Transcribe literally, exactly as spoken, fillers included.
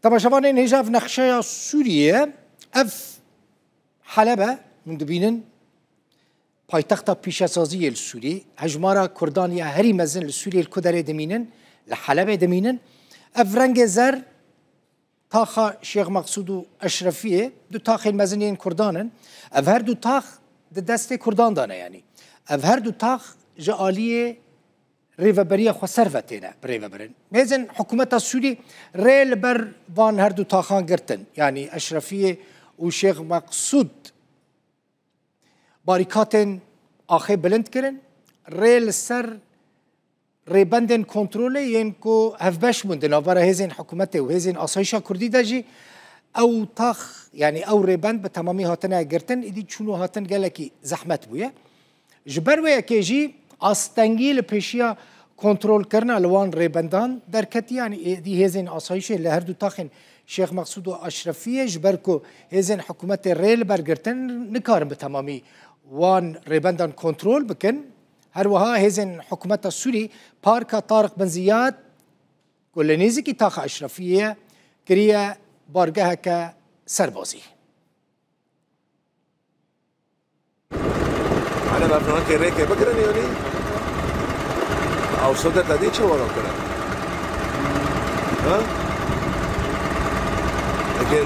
Temaşevanên hêja, ev nexşeya Sûriyê ye. Ev Heleb e, hûn dibînin, paytexta pîşesaziyê li Sûriyê. Hejmara Kurdan ya herî mezin li Sûriyê li ku derê dimînin? Li Helebê dimînin. Ev rengê zer, taxa Şêx Meqsûd û Eşrefiyê, du taxên mezin yên Kurdan in. Ev her du tax di destê Kurdan de ne, yanî. Ev her du tax ji aliyê rêveberiya xweser ve têne birêvebirin. Hêzên hikûmeta Sûrî rê li ber van her du taxan girtin. Yanî Eşrefiyê û Şêx Meqsûd barîkatên axê bilind kirin. Rê li ser rêbendên kontrolê yên ku hevbeş bûn di navbera hêzên hikûmetê û hêzên asayişa Kurdî de jî ew tax, yanî ew rêbend bi temamî hatine girtin, îdî çûn û hatin gelekî zehmet bûye. Ji ber wê yekê jî astengî li pêşiya kontrolkirina li wan rêbendan derketiye, yanî êdî hêzên asayişê li her du taxên Şêx Meqsûd û Eşrefiyê, ji ber ku hêzên hikûmetê rê li ber girtin, nikarin bi temamî wan rêbendan kontrol bikin. Her wiha hêzên hikûmeta Sûrî parka Tariq Bin Ziyad ku li nêzîkî taxa Eşrefiyê ye, kiriye bargeheke serbazî. Hele berfirehekê rêkê bigirin, yanî ew sodet te dî çi were kirin? Ha? Eke